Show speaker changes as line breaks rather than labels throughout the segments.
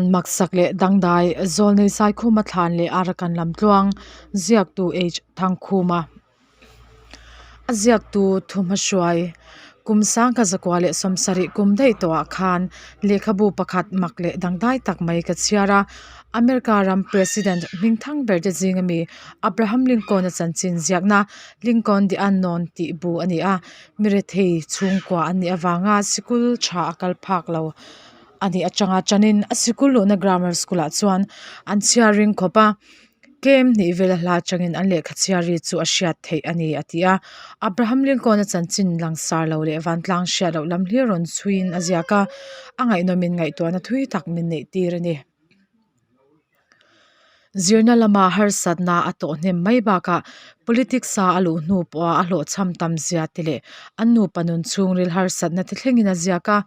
Thlan maksak leh dangdai Zawlnei Saikhuma thlan leh Arakan lamtluang ziaktu H Thangkhuma a ziaktu thuhmahruai kum sangkha zakua leh sawmsarih kum daih tawhah khan lehkhabu pakhat mak leh dangdai tak mai ka chhiar a America ram President hmingthang ber te zing ami Abraham Lincoln-a chanchin ziakna Lincoln the Unknown tih bu a ni a mirethei chhungkua an nih avanga sikul tha a kal phak lo. A nih atanga tanin a sikul luhna grammar school ah chuan an chhiar ring khawp a kem hnih vel a hla atangin an lehkha chhiar ri chu a hriat theih a ni a ti a Abraham Lincoln a chanchin langsar lo leh vantlang hriat loh lam hlir rawn chhuiin a ziak a a ngaihnawmin ngaihtuahna thui tak min neih tir a ni. Zirna lama harsatna a tawh hnem mai bakah politics a a luh hnu pawha a hlawhchham tam zia te leh an nupa nun chhungril harsatna te thlengin a ziak a,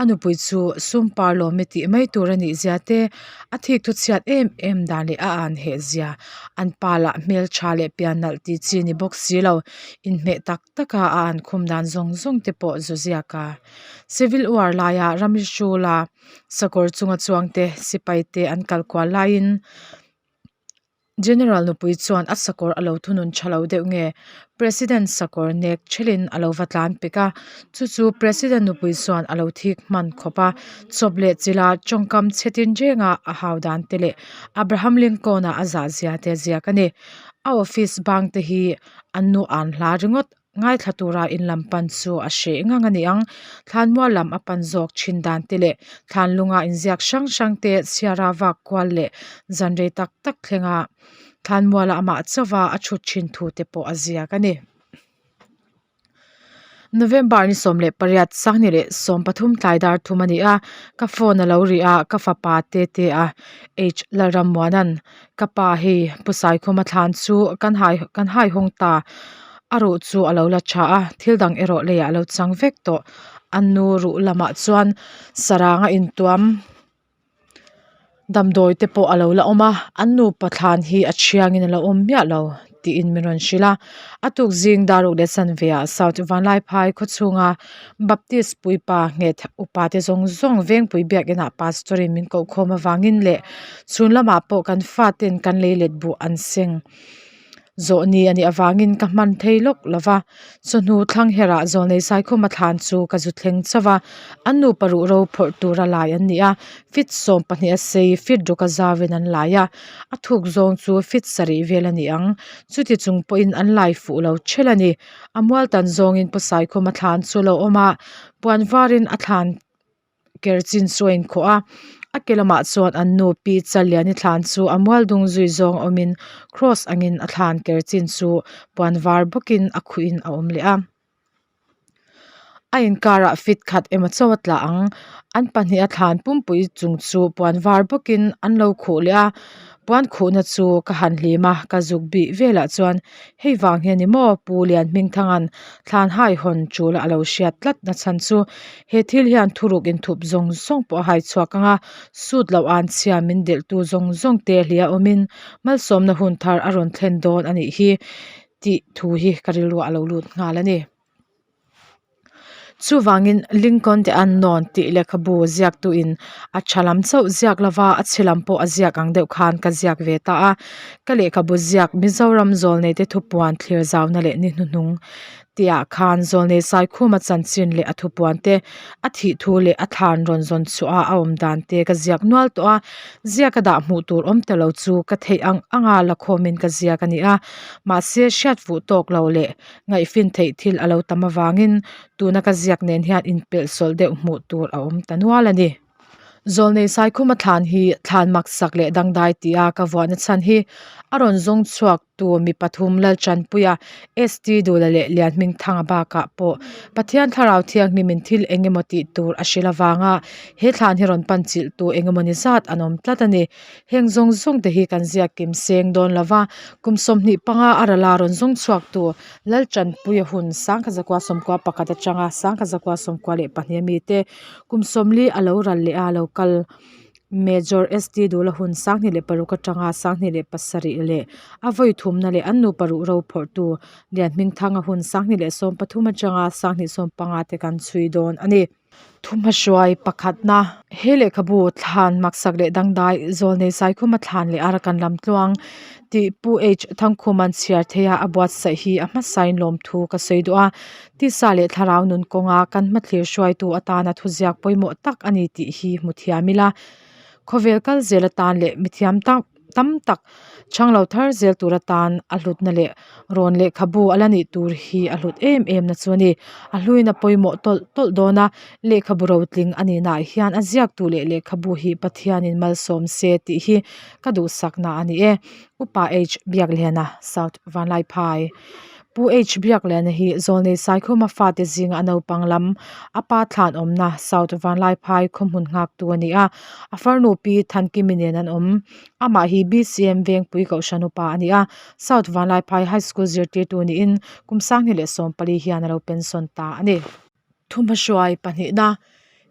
a nupui chu sum par lawm i tih mai tur a nih zia te, a thik thu chhiat em em dan leh a an heh zia, an pa lah hmeltha leh pian nalh tih chi ni bawk si lo, inhmeh tak taka a an khum dan zawng zawng te pawh zu ziak a. Civil War laia Ramrihrula. Sakawr chunga chuangte sipai te an kal kual laiin General nupui chuan a sakawr a lo thunun tha lo deuh nge President sakawr nek thelhin a lo va tlan pek a chu chu President nupui chuan a lo thik hman khawp a chawp leh chila tawngkam chhe tin renga a hau dan te leh Abraham Lincoln-a a zah zia te a ziak a ni a office bang te hi an nu an hla ringawt. Ngaithla tura in lam pan chu a hreh ngang a ni ang. Thlanmual lam a pan zawk thin dan te leh thlanlunga inziak hrang hrang te chhiara vak kual leh zan rei tak tak thlenga thlanmuala amah chauha a thut thin thu te pawh a ziak a ni. November ni 18 Sanghni leh 13 tlai dar thum a ni a, ka phone a lo ri a, ka fapa te te a H Lalrammuana'n Ka pa hei Pu Saikhuma thlan chu kan hai kan hai hawng ta a ruh chu a lo la tha a thil dang erawh leiah a lo chang vek tawh a nu ruh lamah chuan sarang a intuam damdawi te pawh a lo la awm a an nupa thlan hi a thiangin a lo awm miah lo tiin min rawn hrilh a a tuk zing dar ruk leh chanve ah south vanlaiphai khawchhunga Baptist puipa nghet upa te zawng zawng vengpui biakinah pastor in min koh khawm avangin leh chhun lamah pawh kan faten kan lei let buh an seng zawh ni a nih avangin ka hman thei lawk lo va chawhnu thlang herah zawlnei saikhuma thlan chu ka zu thleng chauh a an nupa ruh ro phawrh tura lai an ni a feet 12 a sei feet ruk a zauin an lai a a thuk zawng chu feet sarih vel a ni ang chuti chung pawhin an lai fuh lo ṭhelh a ni. A mual tan zawngin Pu Saikhuma thlan chu a lo awm a, puan varin a thlan ker chin chu a inkhawh a, a ke lamah chuan an nu Pi Challiani thlan chu a mual dung zui zawng awmin cross angin a thlan ker chin chu puan var bawkin a khuhin a awm leh a. A inkarah fit khat emaw chauh a tla ang, an pahniha thlan pumpui chung chu puan var bawkin an lo khuh leh a, puan khuhna chu ka han hlim a, ka zuk bih velah chuan Hei vang hian ni maw Pu Lian Hmingthanga'n thlan hai hawn tul a lo hriat tlat na chhan chu he thil hian thuruk inthup zawng zawng pawh a hai chhuak ang a, sut loh an chhia min delhtu zawng zawng te hlia awmin malsawmna hun thar a rawn thlen dawn a nih hi tih thu hi ka rilruah a lo lut nghal a ni. Chuvangin Lincoln the Unknown tih lehkhabu ziaktuin a tha lam chauh ziak lova a chhe lam pawh a ziak ang deuh khan ka ziak ve ta a. Ka lehkhabu ziak Mizoram Zawlneite Thupuan thlir zauna leh ni hnuhnung tihah khan Zawlnei Saikhuma chanchin leh a thupuan te, a thih thu leh a thlan rawn zawn chhuah a a awm dan te ka ziak nual tawh a. Ziaka dah hmuh tur awm ta lo chu ka theih ang anga la khawmin ka ziak a ni a. Mahse hriat fuh tawk lo leh Ngaihfin theih thil a lo tam avangin tuna ka ziak nen hian inpelh sawlh deuh hmuh tur a awm ta nual a ni. Zawlnei Saikhuma thlan hi thlan maksak leh dangdai tia ka vuahna chhan hi a rawn zawng chhuak tu mi pathum Lalchanpuia, ST Dula leh Lianhmingthanga bakah pawh Pathian Thlarau Thianghlimin thil eng emaw tih tur a hrilh avanga he thlan hi rawn pan chilh tu eng emaw ni zat an awm tlat a ni. Heng zawng zawng te hi kan ziak kim seng dawn lo va, kum 25 a rala rawn zawng chhuak tu Laltanpuia hun Sangkhazakua sawmkua pakhat atanga Sangkhazakua sawmkua leh pahnih ami te kum 40 a lo ral leh a lo kal Major ST Dula hun 26 atanga 27 leh a vawi thumna leh an nupa ruh ro phawrh tu Lianhmingthanga hun 2013 atanga 2015 te kan chhui dawn a ni. Thuhmahruai pakhatna, He lehkhabu thlan maksak leh dangdai Zawlnei Saikhuma thlan leh Arakan lamtluang tih Pu H Thangkhuman chhiar theia a buatsaih hi a hmasain lawmthu ka sawi duh a. Tisa leh thlarau nun kawnga kan hmathlir hruaitu atana thuziak pawimawh tak a ni tih hi hmu thiam ila. Khawvel kal zel atan leh mithiam tak tam tak chhang lo thar zel tur atan a hlutna leh rawn lehkhabu a la nih tur hi a hlut em em na chu a ni. A hluin a pawimawh tawlh tawlh dawn a, lehkhabu rotling a nih naah hian a ziaktu leh lehkhabu hi Pathianin malsawm se tih hi ka duhsakna a ni e. Upa H Biakliana, South Vanlaiphai. Pu H Biakliana hi Zawlnei Saikhuma fate zinga a naupang lam, a pa thlan awmna South Vanlaiphai khawhmun nghaktu a ni a, a farnu Pi Thankimi nen an awm. Amah hi BCM Vengpui Kohhran upa a ni a, South Vanlaiphai High School zirtirtu niin kum 2014 hian a lo pension ta a ni. Thuhmahruai pahnihna,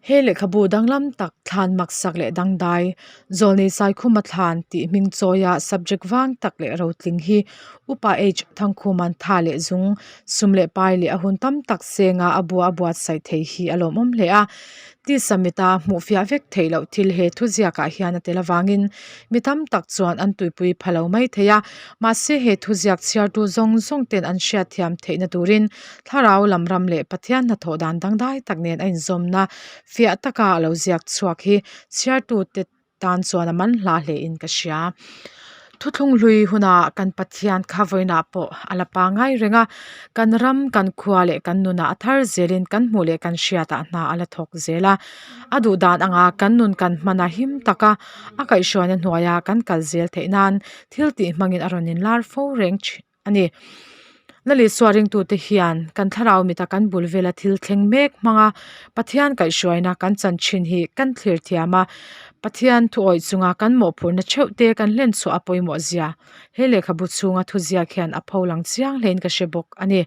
He lehkhabu danglam tak thlan maksak leh dangdai, Zawlnei Saikhuma thlan tih hming chawia subject vang tak leh rotling hi Upa H Thangkhuman tha leh zung, sum leh pai leh a hun tam tak senga a bua a buatsaih thei hi a lawmawm hle a. Tisa mita hmuh fiah vek theih loh thil he thuziakah hian a tel avangin mi tam tak chuan an tuipui pha lo mai thei a, mahse he thuziak chhiartu zawng zawng ten an hriatthiam theihna turin Thlarau lam ram leh Pathian hnathawh dan dangdai tak nen a inzawmna fiah taka a lo ziak chhuak hi chhiartute tan chuan a man hla hlein ka hria. Thuthlung hlui huna kan Pathian kha vawiinah pawh a la pangai reng a, kan ram, kan khua leh kan nunah a thar zelin kan hmuh leh kan hriatah hna a la thawk zel a. A duh dan anga kan nun kan hman a him taka a kaihhruaina hnuaia kan kal zel theih nan thil tih hmangin a rawn inlar fo reng thin. a ni. Lalisua ringtute hian kan thlarau mita kan bul vela thil thleng mek hmanga Pathian kaihhruaina kan chan thin hi kan thlir thiam a, Pathian thuawih chunga kan mawhphurhna theuh te kan hlen chhuah a pawimawh zia he lehkhabu chhunga thuziak hian a pho lang chiang hlein ka hre bawk a ni.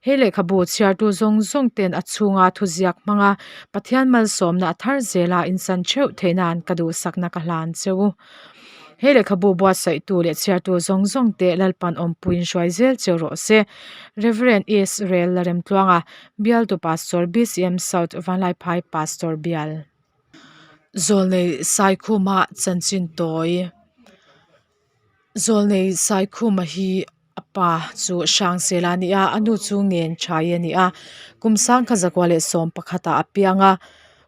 He lehkhabu chhiartu zawng zawng ten a chhunga thuziak hmanga Pathian malsawmna a thar zela insan theuh theih nan ka duhsakna ka hlan che u. He lehkhabu buatsaihtu leh chhiartu zawng zawng te Lalpan awmpuiin hruai zel che rawh se. Rev. Israel Laremtluanga, Bialtu Pastor BCM South Vanlaiphai Pastor Bial. Zawlnei Saikhuma chanchin tawi Zawlnei Saikhuma hi A pa chu Hrangsela a ni a, a nu chu Ngenchai a ni a. Kum sangkha zakua leh 11 ah a piang a,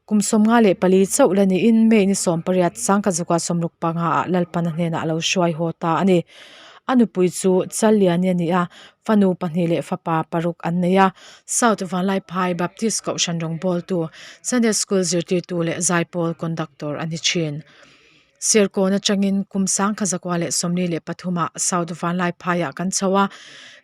kum 54 chauh la niin May ni 18 sangkha zakua 65 ah Lalpana hnenah a lo hruai haw ta a ni. A nupui chu Challiani a ni a, fanu pahnih leh fapa paruk an nei a. South Vanlaiphai Baptist Kohhran rawngbawltu, Sunday School zirtirtu leh zaipawl conductor a ni thin. Serkawn atangin kum 1943 ah South Vanlaiphaiah kan chho a,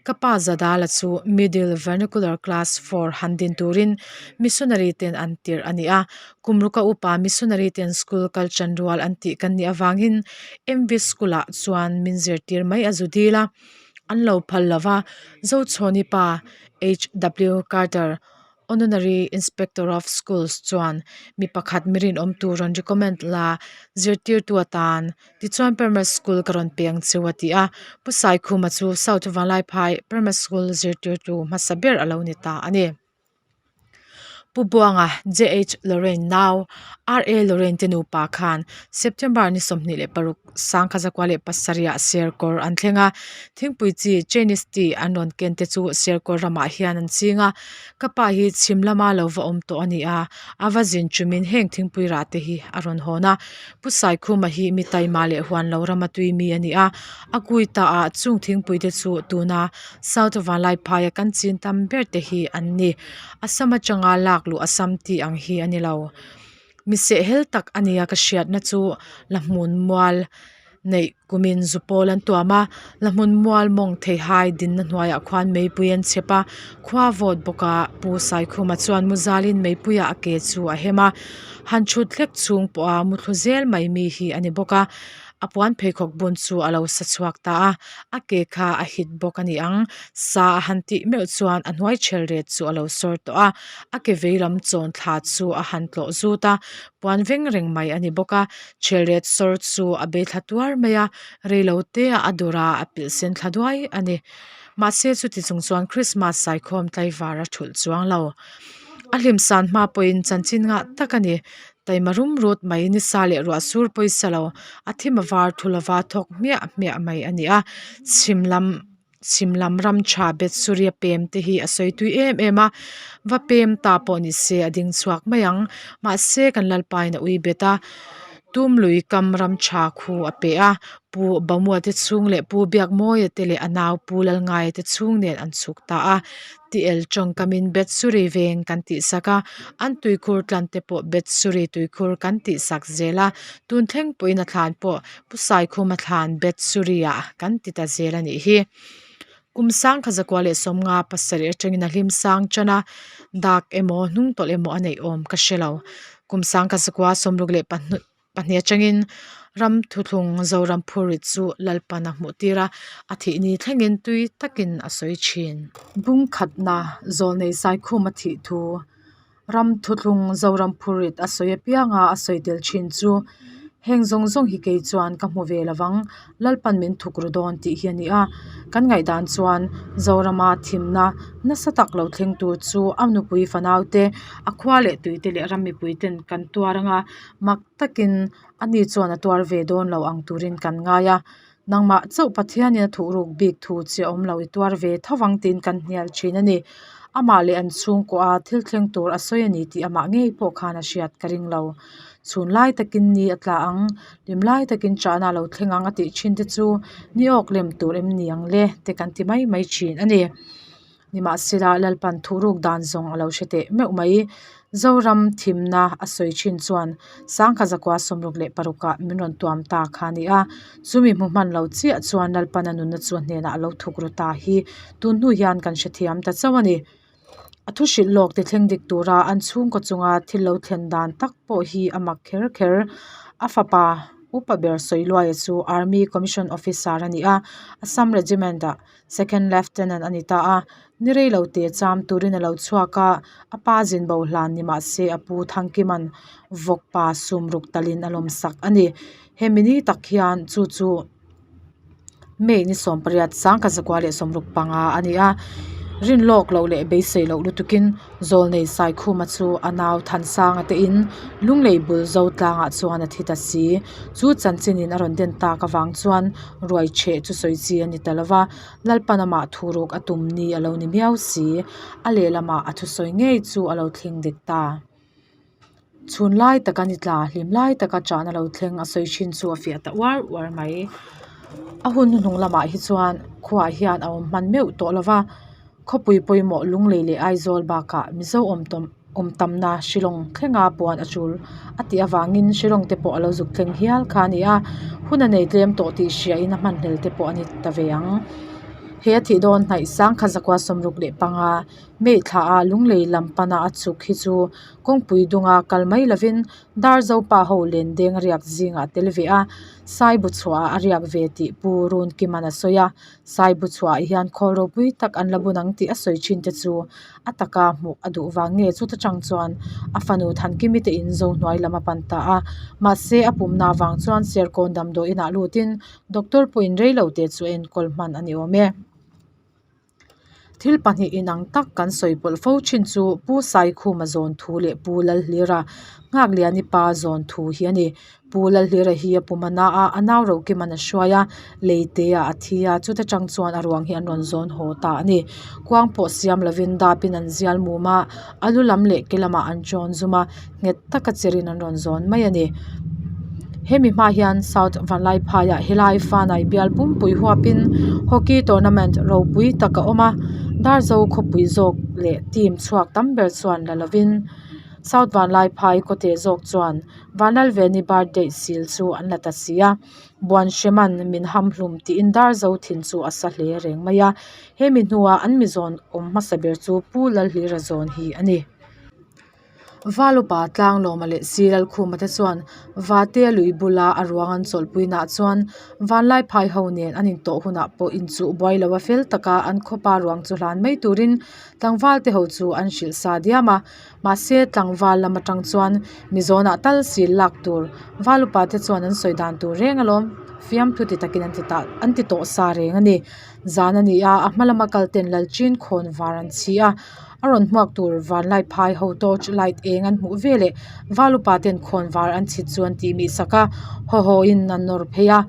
ka pa Zadala chu Middle Vernacular Class Four han din turin missionary ten an tirh a ni a, kum ruka upa missionary ten school kal tan rual an tih kan nih avangin MV School ah chuan min zirtir mai a zu dil a, an lo phal lo va, Zochhawni pa HW Carter Honorary Inspector of Schools chuan mi pakhat mi rinawm tur rawn recommend la, zirtirtu atan tichuan Primary School ka rawn peng cheu a ti a, Pu Saikhuma chu South Vanlaiphai Primary School zirtirtu hmasa ber a lo ni ta a ni. Pu Buanga, JH Lorraine nau, RA Lorraine te nupa khan September ni 26 1907 ah Serkawr an thleng a, thingpui chi Chinese tea an rawn ken te chu Serkawr ramah hian an ching a, ka pa hi chhim lama lo va awm tawh a ni a, a va zin chumin heng thingpui rah te hi a rawn hawn a, Pu Saikhuma hi mi taima leh huan lo rama tui mi a ni a, a kui ta ah chung thingpui te chu tuna South Vanlaiphaia kan chin tam ber te hi an ni, Assam atanga lak luh Assam tih ang hi a ni lo. Mi sehhel tak a nia ka hriatna chu la hmun mual neih kumin zu pawl an tuam a, la hmun mual mawng theihai dinna hnuaiah khuan meipui an chhep a, khua vawt bawk a Pu Saikhuma chuan muzalin meipuiah a ke chu a hem a, han thut hlek chhung pawha muthlu zel mai mi hi a ni bawk a. A puan pheikhawk bun chu a lo sa chhuak ta a, a ke kha a hit bawk a ni ang. Sa a han tih meuh chuan a hnuai chhel ret chu a lo sawr tawh a, a ke vei lam chawn thla chu a han tlawh zut a, puan veng reng mai a ni bawk a, chhel ret sawr chu a bei thla tuar mai a, rei lo te ah a dur a, a pilh sen thla duai a ni. Mahse chuti chung chuan Krismas saikhawm tlaivar a thulh chuang lo. A hlim san hma pawhin chanchin ngah tak a ni. Taima rum rut mai nisa leh ruah sur pawisa lo a thim a var thu lova thawk hmiah hmiah mai a ni a. Chhim lam chhim lam ram tha bet suria pem te hi a sawi tui em em a va pem ta pawh ni se a ding chhuak mai ang mahse kan lalpa in a ui bet a tum lui kam ram tha khu a pe a pu Bamua te chhung leh pu Biakmawia te leh a nau pu Lalngaia te chhung nen an chhuk ta a ti el tawngkamin Bethsuri veng kan tih sak a an tuikhur tlan te pawh Bethsuri tuikhur kan tih sak zel a tun thleng pawhin a thlan pawh Pu Saikhuma thlan Bethsuri ah kan ti ta zel a nih hi. Kum sangkha zakua leh sawmnga pasarih atangin a hlim sang tan a dak emaw hnung tawlh emaw a neih awm ka hre lo. Kum sangkha zakua sawmruk leh pahnih pahnih atangin ram thuthlung Zoram phurrit chu Lalpan a hmuh tir a, a thih ni thlengin tui takin a sawi thin. Bungkhatna Zawlnei Saikhuma thih thu Ram thuthlung Zoram phurrit a sawi apianga a sawi tel thin chu heng zawng zawng hi kei chuan ka hmu ve lovang, Lalpan min thuk ru dawn tih hi a ni a. Kan ngaihdan chuan Zorama thimna nasa tak lo thleng tur chu a nupui fanaute, a khua leh tuite leh ram mipuiten kan tuar anga mak takin ani chuan a tuar ve dawn lo ang turin kan ngai a. Nangmah chauh Pathianin a thuhruk bik thu che awm lo i tuar ve tho vang tiin kan hnial thin a ni. Amah leh an chhungkaw a thil thleng tur a sawi a ni tih amah ngei pawh khan a hriat ka ring lo. Chhun lai takin ni a tla ang, hlim lai takin chahna a lo thleng ang a tih thin te chu ni awk lem tur em ni ang le te kan ti mai mai thin a ni. Nimahsela Lalpan thuhruk dan zawng a lo hre teh meuh mai. Zoram thimna a sawi thin chuan Sangkha zakua 66 ah min rawn tuam ta kha a ni a. Chumi hmu hman lo chiah chuan Lalpan a nunna chu a hnenah a lo thuk ru ta hi tun hnu hian kan hrethiam ta chauh a ni. A thu hrilh lawk ti thleng dik tura an chhungkaw chunga thil lo thlen dan tak pawh hi a mak kher kher. A fapa upa ber Sawiluaia chu Army Commission Officer a ni a, Assam Regiment-ah Second Lieutenant a ni ta a, ni rei lo te cham turin a lo chhuak a, a pa zin bo hlan ni mah se a pu Thangkima'n vawkpa sum ruk talin a lawmsak a ni. Hemi ni tak hian chu chu May ni 18 1965 a ni a, rin lawk loh leh beisei loh lutukin Zawlnei Saikhuma chu a nau Thansanga te in Lunglei bul zo tlangah chuan a thi ta si. Chu chanchinin a rawn den tak avang chuan ruai chheh chu sawi chi a ni ta lo va, Lalpan amah thuruk a tum ni a lo ni miau si. A lehlamah a thusawi ngei chu a lo thleng dik ta. Chhun lai taka ni tla, hlim lai taka chahna lo thleng a sawi thin chu a fiah ta uar uar mai. A hun hnuhnung lamah hi chuan khuaah hian a awm hman meuh tawh lo va, khawpui pawimawh Lunglei leh Aizawl bakah Mizo awm tawm awm tamna Shillong thlenga puan a tul a tih avangin Shillong te pawh a lo zuk thleng hial kha a ni a, hun a nei tlem tawh tih hriain a hmanhlel te pawh a ni ta ve ang. He a thih dawn hnaih sangkha zakua 65 May thla a Lunglei lam pana a chhuk hi chu kawngpui dunga kal mai lovin Darzopa ho len deng a riak zingah a tel ve a, Saibu chhuahah a riak ve tih Pu Runkima'n a sawi a, Saibu chhuahah hian khawl ropui tak an la bun ang tih a sawi thin te chu a taka hmuh a duh vang nge chuta chang chuan a fanu Thankimi te in zo hnuai lam a pan ta a, mahse a pumna avang chuan Serkawn damdawi inah lutin Doctor pawhin reilo te chu a enkawl hman a ni awm e. Thil pahnih inang tak kan sawi pawlh fo thin chu Pu Saikhuma zawn thu leh Pu Lalhlira Nghakliani pa zawn thu hi a ni. Pu Lalhlira hi a pum a na a, a nau Rokima'n a hruai a, leiteah a thi a, chuta tang chuan a ruang hi an rawn zawn haw ta a ni. Kuang pawh siam lovin dapin an zial mum a, a lu lam leh ke lamah an tawn zum a, nghet taka cherin an rawn zawn mai a ni. Hemi hma hian South Vanlaiphaiah helai Fanai bial pumpui huapin hockey tournament ropui tak a awm a, Darzo khawpui zawk leh team chhuak tam ber chuan la lovin South Vanlaiphai kawte zawk chuan Vanlalveni birthday sil chu an la ta si a, Buanhreman min hamhlum tiin Darzo thin chu a sa hle reng mai a, hemi hnua an mi zawn awm hmasa ber chu Pu Lalhlira zawn hi a ni. Valupa Tlanglawma leh Silalkhuma te chuan Vatea lui bula a ruang an chawlhpuinaah chuan Vanlaiphai ho nen an intawh hunah pawh inchuh buai lo a fel taka an khawpa ruang chu hlan mai turin tlangval te ho chu an hrilh sa diam a. Mahse tlangval lam atang chuan Mizawnah tal sil lak tur Valupa te chuan an sawi dan tur reng alawm. Fiamthu ti takin an ti ta an ti tawh sa reng a ni. Zan a ni a, a hma lama kal ten lalchin khawn var an chhi a, a rawn hmuak tur vanlai phai ho torch light eng an hmuh veleh val upa ten khawn var an chhit chu an tih mih sak a, haw haw in an nawr phei a,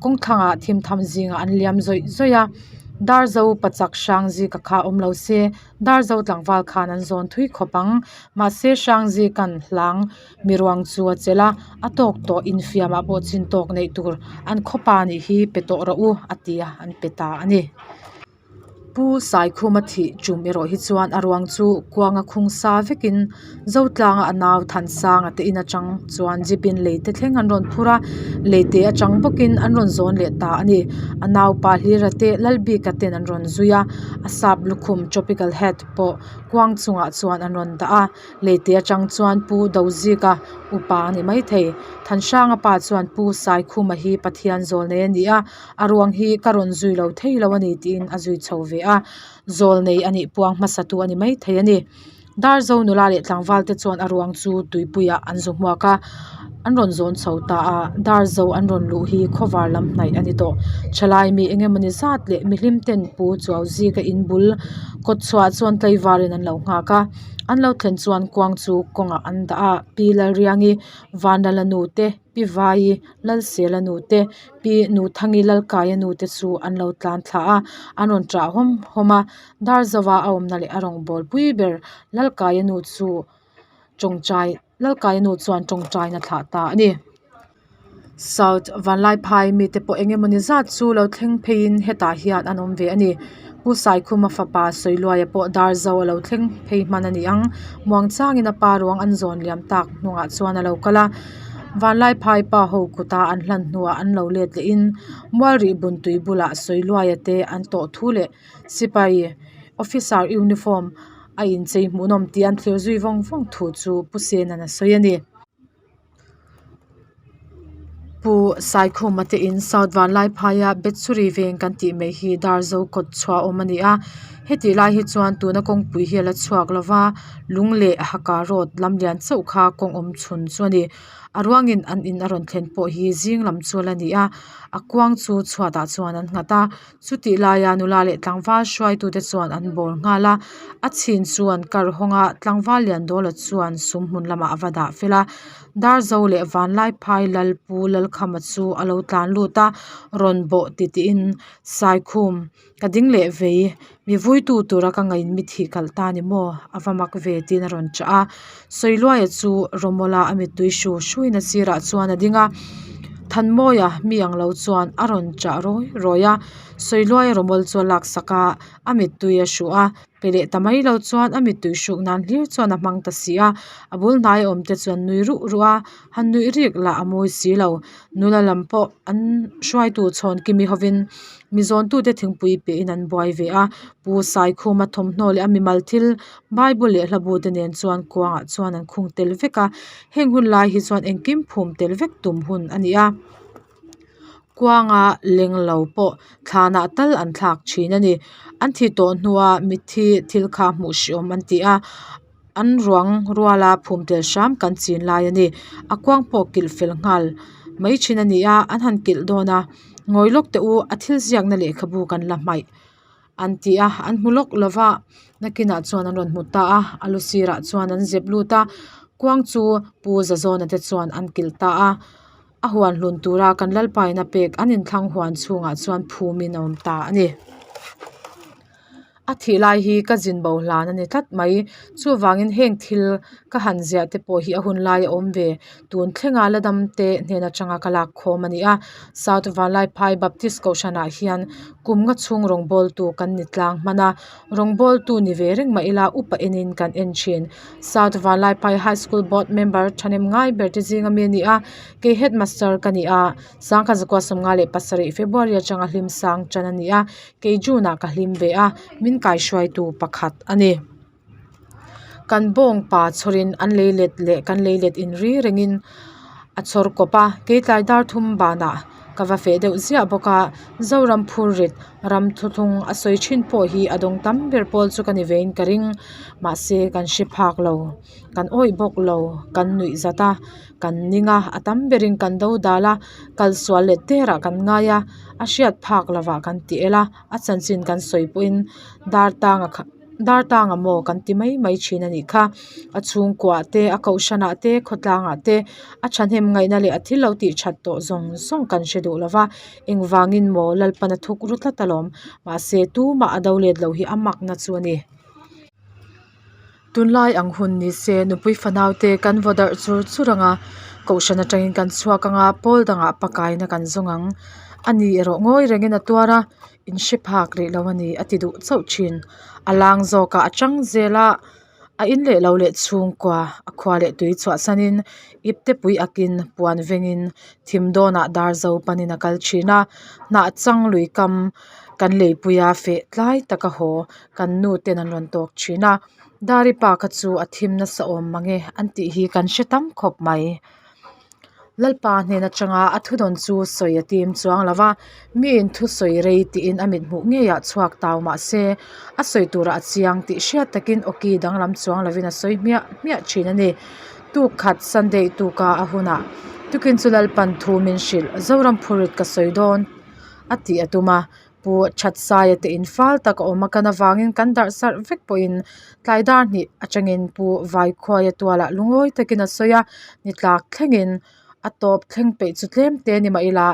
kawng thlangah thim tham zingah an liam zawih zawih a, Darzo pachak Hrangzika kha awm lo se Darzo tlangval khan an zawn thui khawp ang, mahse Hrangzika'n hlang Miruang chu a chelh a, a tawk tawh infiamah pawh chin tawk neih tur an khawpa nih hi pe tawh rawh u a ti a, an pe ta a ni. Pu Saikhuma thih tum erawh hi chuan a ruang chu kuanga khung sa vekin Zotlanga a nau Thansanga te in atang chuan jeep in leite thleng an rawn phur a, leite atang bawkin an rawn zawn leh ta a ni. A naupa Hlira te Lalbika ten an rawn zui a, a sap lukhum tropical hat pawh kuang chungah chuan an rawn dah a. Leite atang chuan Pu Dozika upa a ni maithei. Thanhranga pa chuan Pu Saikhuma hi Pathian zawl nei a ni a, a ruang hi ka rawn zui lo thei lo a ni tiin a zui chho ve a, zawl nei a nih puang hmasatu a ni maithei a ni. Darzo nula leh tlangval te chuan a ruang chu tuipuiah an zu hmuak a, an rawn zawn chho ta a, Darzo an rawn luh hi khawvar lam hnaih a ni tawh. Thalai mi engemawni zat leh mihlim ten Pu Chuauzika in bul kawtchhuah chuan tlaivarin an lo nghak a. An lo thlen chuan kuang chu kawngah an dah a, Pi Lalriangi, Vanlala nu te, Pi Vaii, Lalsela nu te, Pi Nuthangi Lalkaia nu te chu an lo tlan thla a, an rawn ṭah hawm hawm a. Darzova a awmna leh a rawngbâwl pui ber Lalkaia nu chu tawngtai Lalkaia nu chuan tawngtaina thlah ta a ni. South Vanlaiphai mite pawh eng emawni zat chu lo thleng pheiin hetah hian an awm ve a ni. Pu Saikhuma fapa Sawiluaia pawh Darzo a lo thleng phei hman a ni ang. Muangchangin a pa ruang an zawn liam tak hnungah chuan a lo kal a. Vanlaiphai pa ho kuta an hlan hnuah an lo let lehin Mualrih buntui bulah Sawiluaia te an tawh thu leh sipai officer uniform a inchei hmuhnawm tih an thlir zui vawng vawng thu chu Pu Sena'n a sawi a ni. Pu Saikhuma te in South Vanlaiphaia Bethsuri veng kan tih mai hi Darzo kawt chhuah awm a ni a hetih lai hi chuan tuna kawngpui hi a la chhuak lo va lung leh haka road lam lian chauh kha kawng awm chhun chu a ni a ruangin an in a rawn thlen pawh hi zing lam chu a la ni a a kuang chu chhuatah chuan an nghat a chutih laia nula leh tlangval hruaitute chuan an bawl nghal a a chhin chu an kar hawng a tlangval Liandawla chuan sum hmun lamah a va dah fel a Darzo leh Vanlaiphai Lalpu Lalkhama chu a lo tlan lut a rawn bawh ti tiin Saikhum ka ding leh vei mi vuitu tura ka ngain mi thih kalh ta ni maw a va mak ve tiin a rawn chah a Sawiluaia chu Rawmawla a mittui hru hruin a sirah chuan a ding a Thanmawia mi ang lo chuan a rawn chah rawi rawi a Sawiluaia Rawmawl chu a laksak a a mittui a hruh a pe leh ta mai lo chuan a mittui hruk nan hlir chuan a hmang ta si a a bul hnai awm te chuan nui ruh ruh a han nuih rik lah a mawi si lo nula lam pawh an hruaitu chhawn kimi hovin mi zawntute thingpui pehin an buai ve a Pu Saikhuma thawmhnaw leh a mimal thil Bible leh hlabu te nen chuan kuangah chuan an khung tel vek a heng hun lai hi chuan engkim phum tel vek tum hun a ni a kuanga leng lo pawh thlanah tal an thlak thin a ni an thi tawh hnua mitthi thil kha hmuh hreawm an ti a an ruang ruala phum tel hram kan chin lai a ni a kuang pawh kilh fel nghal mai thin a ni a an han kilh dawn a ngawi lawk teh u a thil ziakna lehkhabu kan la hmaih. An ti a, an hmu lawk lo va, nakinah chuan an rawn hmu ta a, a lu sirah chuan an zep lut a, kuang chu Pu Zazawna te chuan an kilh ta a, a huan hlun tura kan Lalpaina pek an inthlang huan chhungah chuan phumin a awm ta a ni. A thih lai hi ka zin bo hlan a ni tlat mai, chuvangin heng thil ka han ziah te pawh hi a hun lai a awm ve, tun thlenga la dam te hnen atanga ka lak khawm a ni a, South Vanlaiphai Baptist Kohhranah hian Kum nga chhung rawngbawltu kan ni tlang hman a, rawngbawltu ni ve reng mah ila upa enin kan en thin. South Vanlaiphai High School Board member thahnem ngai ber te zinga mi a ni a, kei Headmaster ka ni a, sangkhat zakua 57 February atanga hlim sang tan a ni a, kei June ah ka hlim ve a, min kaihruaitu pakhat a ni. Kan bawng pa chhawrin an lei let leh kan lei let in ri rengin a chhawr kawp a, keitlai dar thum banah. Ka va feh deuh ziah bawk a, Zoram phurrit ram thuthlung a sawi thin pawh hi a dawng tam ber pawl chu ka ni vein ka ring. Mahse kan hre phak lo, kan awih bawk lo, kan nuih zat a, kan ning a, a tam berin kan do dal a, kal sual leh terah kan ngai a, a hriat phak lovah kan ti el a, a chanchin kan sawi pawhin dar tanga kha. Dar tanga maw kan ti mai mai thin a nih kha. A chhungkuah te, a kohhranah te, khawtlangah te a thahnem ngaihna leh a thil lo tih that tawh zawng zawng kan hre duh lo va. Engvangin maw Lalpan a thuk ru tlat alawm. Mahse tumah a do let loh hi a makna chu a ni. Tunlai ang hun ni se nupui fanau te kan vaw darh chur chur ang a, kohhran atangin kan chhuak ang a, pawl dangah pakaina kan zawng ang. A ni erawh ngawi rengin a tuar a. In hre phak rih lo a ni a ti duh chauh thin. A lang zawkah a chang zel a, a in leh lo leh chhungkua a khua leh tui chhuahsanin ipte pui akin puan vengin thim dawnah dar zo panin a kal thin a. Hnah chang lui kam kan leipuia feh tlai taka haw kan nu ten an rawn tawk thin a. Dari pa kha chu a thim nasa awm mange an tih hi kan hre tam khawp mai. Lalpa hnen atanga a thudawn chu sawi a tim chuang lo va, miin thusawi rei tiin a mithmuh ngeiah chhuak tau mah se, a sawi turah a chiang tih hriat takin awki danglam chuang lovin a sawi hmiah hmiah thin a ni. Tuk khat Sunday tuka a hunah tukin chu Lalpan thu min hrilh Zoram phurit ka sawi dawn a tih a tum a, Pu Thatsaia te in fal tak a awm a, kan avangin kan darh sarh vek pawhin tlai dar hnih atangin Pu Vaikhuaia tualah lungawi takin a sawi a, ni tlak thlengin a tawp thleng peih chu tlem te ni mah ila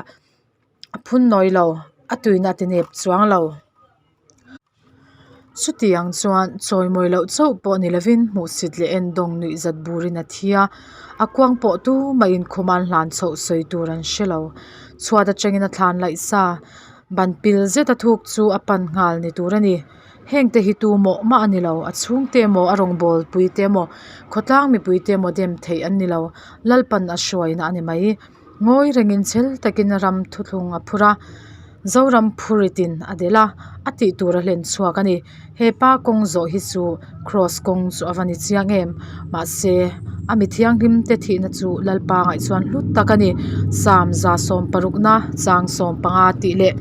a phun nawi lo, a tuina a ti nep chuang lo. Chutiang chuan chawimawi loh chauh pawh ni lovin hmuhsit leh endawng nuih zat burin a thi a, a kuang pawh tumah in khum an hlan chhoh sawi tur an hre lo. Chhuat atangin a thlan laih sa, ban pil zet a thuk chu a pan nghal ni tur a ni. Heng te hi tu mawh mah a ni lo, a chhungte emaw a rawngbâwl pui te emaw khawtlang mipui te emaw dem theih an ni lo, Lalpan a hruaina a ni mai. Ngawi rengin chhel takin ram thuthlung a phur a, Zoram phuritin a delh a, a tih tur a hlen chhuak a ni. He pa kawng zawh hi chu Kraws kawng chu a va ni chiang em? Mahse, a mi thianghlim te thihna chu Lalpa ngaihchuan hlut tak a ni. Psalm 160 chang 15 tih leh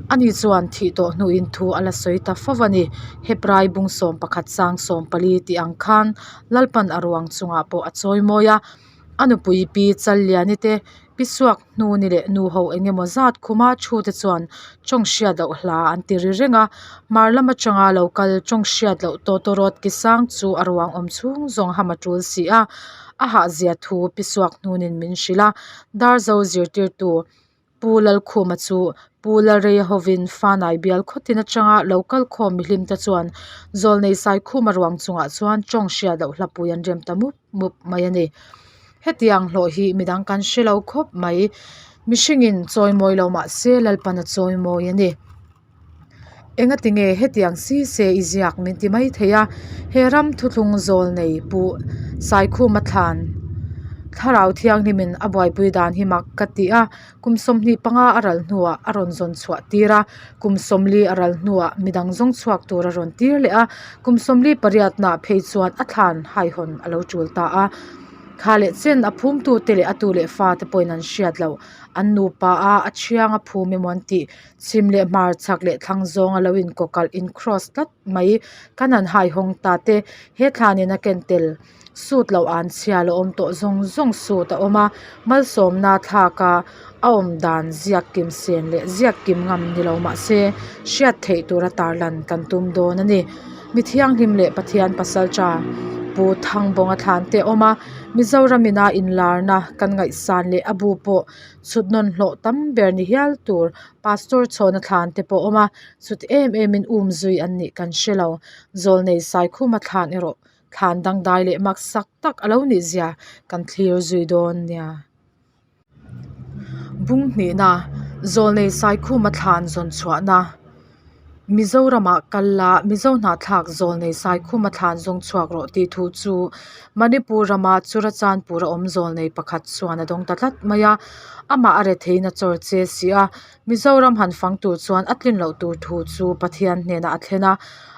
ani chuan thih tawh hnuin thu a la sawi ta fo a ni. Hebrai bung 11 chang 14 tih ang khan Lalpan a ruang chungah pawh a chawimawi a. A nupui pi Challiani te, pi Suak Hnuni leh nu ho eng emaw zat khuma thu te chuan tawng hriat loh hla an ti ri reng a. Hmar lam atanga lo kal tawng hriat loh tawtawrawt ki sang chu a ruang awm chhung zawng ham a tul si a. A hahzia thu pi Suak Hnunin min hrilh a, Darzo zirtirtu Pu Lalkhuma chu Pu Lalreia hovin Fanai bial khawtin atanga lo kal khawm mihlim te chuan Zawlnei Saikhuma ruang chungah chuan tawng hriat loh hlapui an rem ta mup mup mai a ni. Hetiang hlawh hi midang kan hre lo khawp mai. Mihringin chawimawi lo mah se Lalpan a chawimawi a ni. Engati nge hetiang si se i ziak min ti mai thei a, he ram thuthlung zawlnei Pu Saikhuma thlan Thlarau Thianghlimin a buaipui dan hi mak ka ti a, kum 25 a ral hnuah a rawn zawn chhuah tir a, kum 40 a ral hnuah midang zawng chhuak tur a rawn tir leh a, kum 48 naah phei chuan a thlan haihawn a lo tul ta a. Kha leh chen a phumtute leh a tu leh fate pawhin an hriat loh, an nupa a a thiang a phum emaw an tih Chhim leh hmar chhak leh thlang zawng a lo in kawkalh in cross tlat mai kan han hai hawng ta te he thlanin a ken tel sut loh an chhia la awm tawh zawng zawng sut a awm a malsawmna thlak a a awm dan ziak kim sen leh ziak kim ngam ni lo mahse hriat theih tura tarlan kan tum dawn a ni mi thianghlim leh Pathian pasal tha Pu Thangbawnga thlan te a awm a Mizoram ina inlarna kan ngaihsan leh a bu pawh Chhut nawn hlawh tam ber ni hial tur Pastor chhawna thlan te pawh a awm a, chut em em in um zui an nih kan hre lo. Zawlnei Saikhuma thlan erawh thlan dangdai leh mak sak tak a lo nih zia kan thlir zui dawn nia. Bung hnihna, Zawlnei Saikhuma thlan zawn chhuahna. Mizoramah kal la, Mizo hnahthlak zawlnei Saikhuma thlan zawng chhuak rawh tih thu chu Manipur rama Churachandpur a awm zawlnei pakhat chuan a dawng ta tlat mai a, amah a retheiin a chawr che si a, Mizoram han fang tur chuan a tlin loh tur thu chu Pathian hnenah a thlen a,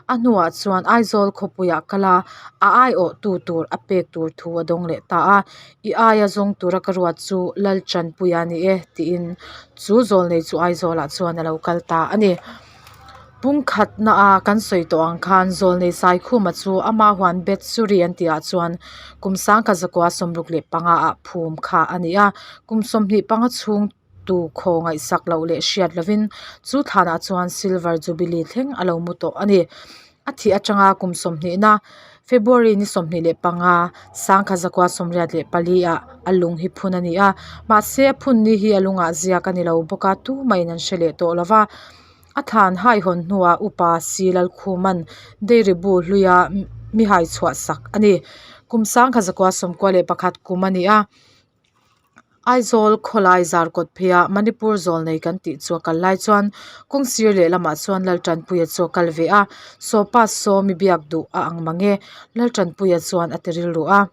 a hnuah chuan Aizawl khawpuiah kal a, a aiawhtu tur a pek tur thu a dawng leh ta a, I aia zawng tura ka ruat chu Lalchanpuia a ni e tiin chu zawlnei chu Aizawlah chuan a lo kal ta a ni. Pungkhatna a kan sawi tawh ang khan zawlnei Saikhuma chu ama huan Bethsuri an tihah chuan kum sangkhat zakua 65 ah phum kha a ni a, kum 25 chhung tu khaw ngaihsak loh leh hriat lovin chu thlanah chuan Silver Jubilee thleng a lo mu tawh a ni. A thih atanga kum sawmhnihna February ni 25 1984 ah a lung hi phun a ni a, mahse a phun ni hi a lungah ziak a ni lo bawk a, tumah in an hre leh tawh lo va. A thlan haihawn hnuah Upa Si Lalkhuman Dairy bu hluia mi hai chhuah sak a ni. Kum 1991 kum a ni a. Aizawl khawlai zar kawt pheiah Manipur zawlnei kan tih chu a kal lai chuan kawng sir lehlamah chuan Laltanpuia chu a kal ve a, Sawpa saw mi biak duh a ang mang e, Laltanpuia chuan a ti rilru a.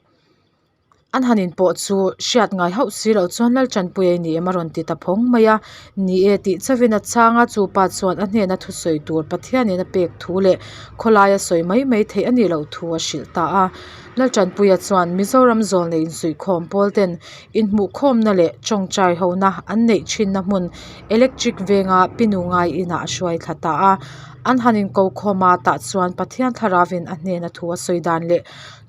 An han inpawh chu hriat ngai hauh si loh chuan Laltanpuia i ni em a rawn ti ta phawng mai a, ni e tih chauhin a chhang a, chupa chuan a hnena thusawi tur Pathianin a pek thu leh khawlaia sawi mai mai theih a nih loh thu a hrilh ta a. Laltanpuia chuan Mizoram zawlnei insuihkhawm pawl ten inhmuhkhawmna leh tawngtai hona an neih thinna hmun Electric venga Pinu ngai inah a hruai thla ta a. An han inko khawm a, tah chuan Pathian Thlarauin a hnena thu a sawi dan leh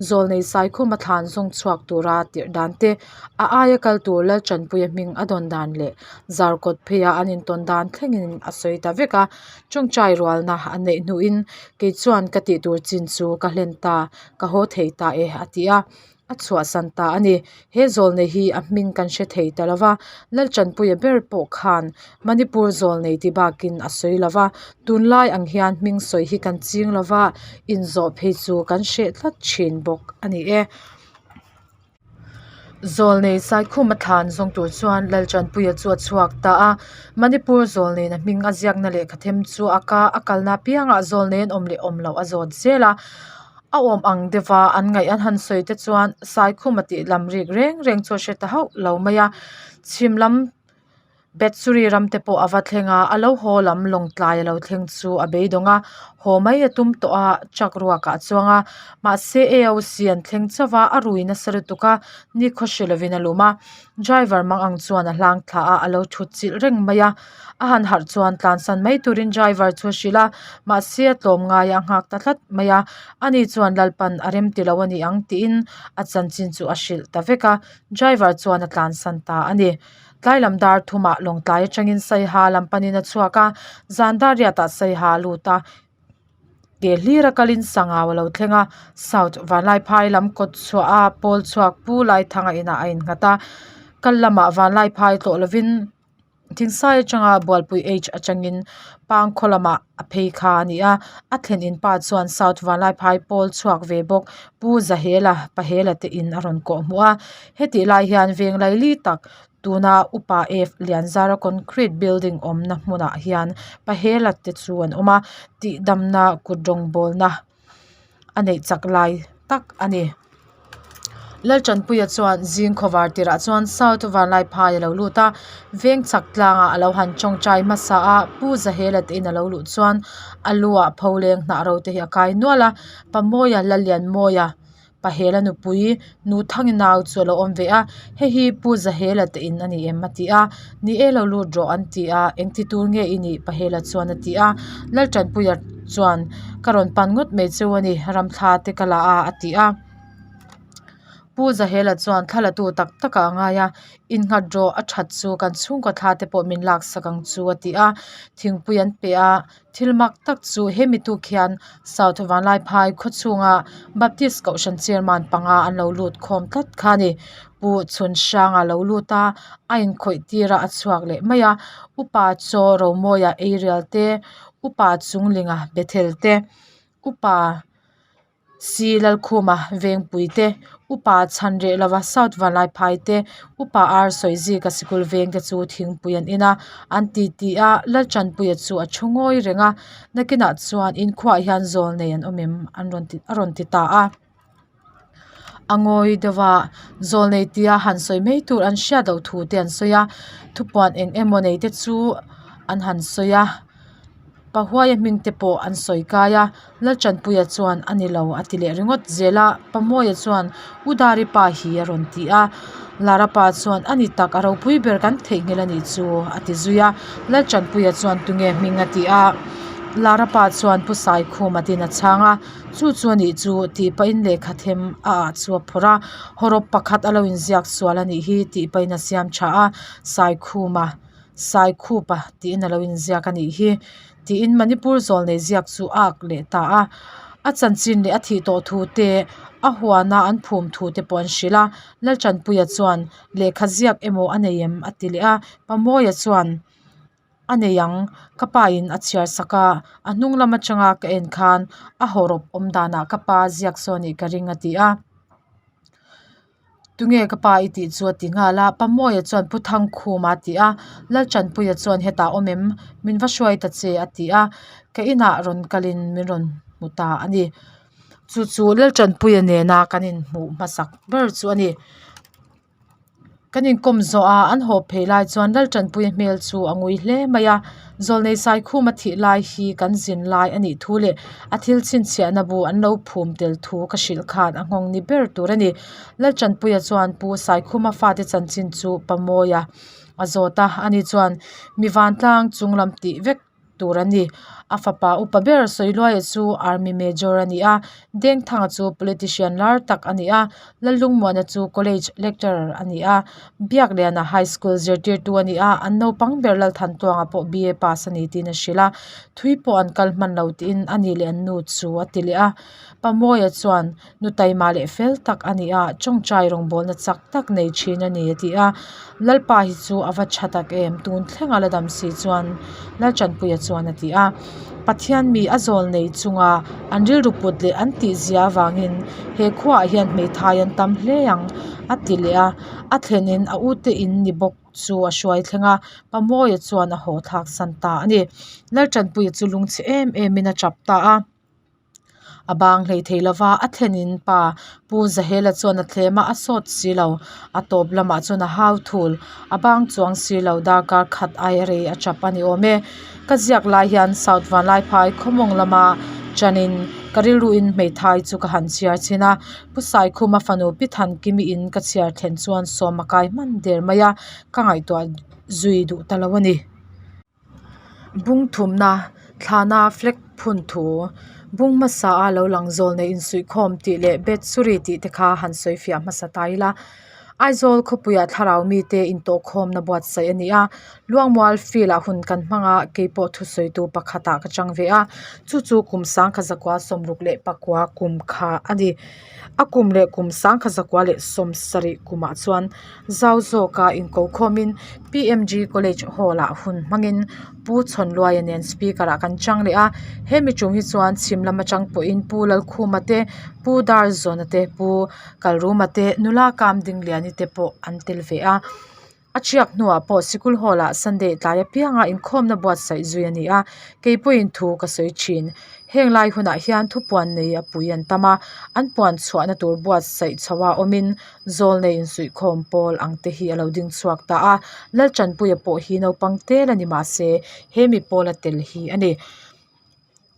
zawlnei Saikhuma thlan zawng chhuak tura tirh dan te, a aia kal tur Laltanpuia hming a dawn dan leh Zarkawt pheia an intawn dan thlengin a sawi ta vek a. Tawngtai rualna an neih hnuin kei chuan ka tih tur chin chu ka hlen ta. Ka haw thei ta e a ti a, a chhuahsan ta a ni. He zawlnei hi a hming kan hre thei ta lo va, Laltanpuia ber pawh khan Manipur zawlnei ti bakin a sawi lo va, tunlai ang hian hming sawi hi kan ching lo va, inzawh phei chu kan hreh tlat thin bawk a ni e. Zawlnei Saikhuma thlan zawng tur chuan Laltanpuia chu a chhuak ta a, Manipur zawlneina hming a ziakna lehkha them chu a ka a kalna apiangah zawlnei an awm leh awm loh a zawt zel a, a awm ang deuha an ngaih an han sawi te chuan Saikhuma tih lam rik reng reng chu a hre ta hauh lo mai a, chhim lam Bethsuri ram te pawh a va thleng a, a lo haw lam Lawngtlai a lo thleng chu a beidawng a, haw mai a tum tawh a, truck ruakah a chuang a, mahse AOC an thleng chauh a, a rui nasa lutuk a, nikhaw hre lovin a lum a, driver mang ang chuan a hlang thla a, a lo thut chilh reng mai a, a han harh chuan tlansan mai turin driver chu a hrilh a, mahse a tlawm ngai a nghak ta tlat mai a, ani chuan Lalpan a rem ti lo a ni ang tiin a chanchin chu a hrilh ta vek a, driver chuan a tlansan ta a ni. Tlai lam dar thumah Lawngtlai atangin Saiha lam panin a chhuak a, zan dar riatah Saiha a lut a, ke hlir a kalin Sangau a lo thleng a, South Vanlaiphai lam kawt chhuah a pawl chhuak Pu Laithanga inah a innghat a, kal lamah Vanlaiphai tlawh lovin Thingsai atanga Bualpui H atangin Pangkhaw lamah a phei kha a ni a, a thlen in pa chuan South Vanlaiphai pawl chhuak ve bawk Pu Zahela Pahela te in a rawn kawh hmuh a, hetih lai hian veng laili tak tuna Upa F Lianzara concrete building awmna hmunah hian Pahela te chu an awm a, tihdamna kut rawngbawlna a neih chak lai tak a ni. Laltanpuia chuan zing khawvar tirah chuan South Vanlaiphai a lo lut a, veng chak tlangah a lo han tawngtai hmasa a, Pu Zahela te in a lo luh chuan a lu ah pholeng hnah ro te hi a kai nual a, Pamawia Lallianmawia Pahela nupui Nu Thangi nau chu a lo awm ve a, hei hi Pu Zahela te in a ni em a ti a, ni e lo lut rawh an ti a, engti tur nge i nih Pahela chuan a ti a, Laltanpuia chuan ka rawn pan ngawt mai cheu a ni, ramthla te ka la a a ti a. Pu Zahela chuan thla la tu tak tak ah a ngai a, innghat rawh a that chu kan chhungkaw thla te pawh min laksak ang chu a ti a, thingpui an pe a. Thil mak tak chu he mi tuk hian South Vanlaiphai khaw chhunga Baptist Kohhran Chairman panga an lo lut khawm tlat kha a ni. Pu Chhun Hranga lo lut a, a inkhawih tir a, a chhuak leh mai a. Upa Chaw Romawia Eirial te, Upa Chunglinga Bethel te, Upa. Si Lalkhuma Vengpui te, Upa chhan reh lova South Vanlaiphai te Upa ar sawi zika sikul veng te chu thingpui an in a, an ti ti a, Laltanpuia chu a thu ngawi reng a, nakinah chuan inkhuaah hian zawl nei an awm em an rawn ti a rawn ti ta a. A ngawi deuh a, zawl nei tia han sawi mai tur an hriat loh thu te an sawi a, thupuan eng emaw nei te chu an han sawi a, Pahuaia hming te pawh an sawi kai a, Laltanpuia chuan a ni lo a ti leh ringawt zel a, Pamawia chuan U Dari pa hi a rawn ti a, Lara pa chuan a ni tak a ropui ber kan theihnghilh a nih chu a ti zui a, Laltanpuia chuan tunge hming a ti a, Lara pa chuan Pu Saikhuma tin a chhang a, chu chu a nih chu tih pahin lehkha them a ah chu a phawrh a, hawrawp pakhat a lo inziak sual a nih hi tih pahin a siam tha a, Saikhuma. Saikhupa tiin a lo inziak a nih hi tiin Manipur zawlnei ziak chu a ak leh ta a, a chanchin leh a thih tawh thu te a huana an phum thu te pawh an hrilh a, Laltanpuia chuan lehkha ziak emaw a nei em a ti leh a, Pamawia chuan a nei ang ka pa in a chhiar sak a, a hnung lam atanga ka en khan a hawrawp awm danah ka pa ziak saw a nih ka ring a ti a. Tunge ka pa i tih chu a ti nghal a, Pamawia chuan Pu Thangkhuma a ti a, Laltanpuia chuan hetah awm em? Min va hruai ta che a ti a, ka inah rawn kalin min rawn hmu ta a ni. Chu chu Laltanpuia nena kan inhmuh hmasak ber chu a ni. Kan inkawm zawh a, an haw phei lai chuan Laltanpuia hmel chu a ngui hle mai a, Zawlnei Saikhuma thih lai hi kan zin lai a nih thu leh a thil chhinchhiahna bu an lo phum tel thu ka hrilh khan a nghawng ni ber tur a ni. Laltanpuia chuan Pu Saikhuma fate chanchin chu Pamawia a zawt a, ani chuan mi vantlang chung lam tih vek tur a ni. A fapa upa ber Sawiluaia chu Army Major a ni a, Dengthanga chu Politician lar tak a ni a, Lallungmuana chu College Lecturer a ni a, Biakliana High School zirtirtu a ni a, an naupang ber Lalthantuanga pawh BA pass a ni tiin a hrilh a, thui pawh an kal hman lo tiin a ni leh an nu chu a ti leh a. Pamawia chuan nu taima leh fel tak a ni a, tawngtai rawngbawlna chak tak nei thin a ni a ti a, Lalpa hi chu a va tha tak em, tun thlenga la dam si chuan Laltanpuia chuan a ti a, Pathian mi a zawl nei chunga an rilru put leh an tih zia avangin he khuaah hian hmeithai an tam hle ang a ti leh a, a thlenin a ute in ni bawk chu a hruai thleng a, Pamawia chuan a haw thlak san ta a ni. Laltanpuia chu lungchhe em emin a tap ta a. A bang hlei thei lova a thlenin pa Pu Zahela chuan a thlem a, a sawt si lo. A tawp lamah chuan a hau thul. A bang chuang si lo darkar khat ai rei a tap a ni awm e. Ka ziak lai hian South Vanlaiphai khawmawng lama chanin ka rilruin hmeithai chu ka han chhiar chhin a. Pu Saikhuma fanu Pi Thankimi in ka chhiar thlen chuan sawm a kai hman der mai a, ka ngaihtuah zui duh ta lo a ni. Bung thumna thlana flag phun thu bung hmasa a lo lang zawl nei insuihkhawm tih leh betsuri tih te kha han sawi fiah hmasa ta ila Aizawl khawpuiah thlarau mite intawhkhawmna buatsaih a ni a Luangmual field ah hun kan hmang a keipawh thusawitu pakhatah ka chang ve a chu chu kum sangkha zakua sawmruk leh pakua kum kha a ni a kum leh kum sangkha zakua leh sawmsarih kumah chuan zau zawka inkokhawmin P_M_G college hall ah hun hmangin Pu Chhawnluaia nen speaker ah kan chang leh a hemi tum hi chuan chhim lam atang pawhin Pu Lalkhuma te Pu Darzawna te Pu Kalruma te nula kam Dingliani te pawh an tel ve a. A thiak hnuah pawh sikul hall ah Sunday tlai apianga inkhawmna buatsaih zui a ni a, kei pawhin thu ka sawi thin. Heng lai hunah hian thupuan nei a pui an tam a, an puan chhuahna tur buatsaih chho a awmin zawl nei insuihkhawm pawl ang te hi a lo ding chhuak ta a, Laltanpuia pawh hi naupang tel a ni mahse he mi pawla tel hi a ni.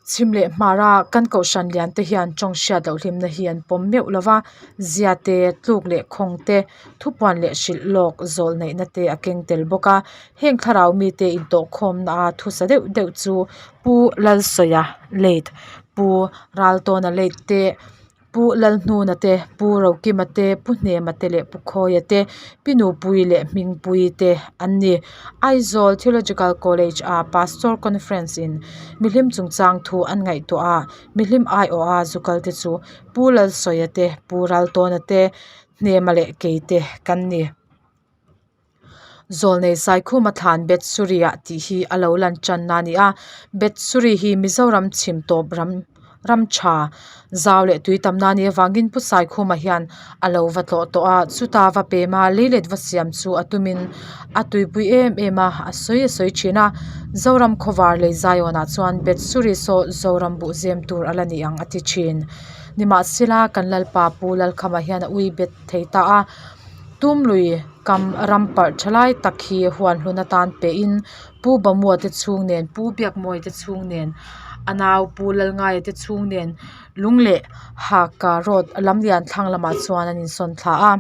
Chhim leh hmara kan kohhran lian te hian tawng hriat loh hlimna hi an pawm meuh lo va, zia te, tluk leh khawng te, thupuan leh hrilh lawk zawlh neihna te a keng tel bawk a. Heng thlarau mite intawhkhawmna a thusa deuh deuh chu Pu Lalsawia late, Pu Raltawna late te, Pu Lalhnuna te, Pu Rokima te, Pu Hnema te leh Pu Khawia te, Pi Nupuii leh Hmingpuii te an ni. Aizawl Theological College a Pastor Conference in mihlim chungchang thu an ngaihtuah a, mihlim aiawha zu kal te chu Pu Lalsawia te, Pu Raltawna te, Hnema leh kei te kan ni. Zawlnei Saikhuma thlan Bethsuri-ah tih hi a lo lan tanna a ni a, Bethsuri hi Mizoram chhim tawp ram. Ram tha zau leh tui tamna a nih avangin Pu Saikhuma hian a lo va tlawh tawh a chuta va pem a leilet va siam chu a tumin a tuipui em em a a sawi a sawi thin a Zoram khawvar lei Zion ah chuan Bethsuri saw Zoram buh zem tur a la ni ang a ti thin. Nimahsela kan Lalpa Pu Lalkhama hian a ui bet thei ta a Tumlui kam ram parh tha lai tak hi huan hlun atan pehin Pu Bamua te chhung nen Pu Biakmawia te chhung nen a nau Pu Lalngaia te chhung nen lung leh haka road lamlian thlang lamah chuan an insawn thla a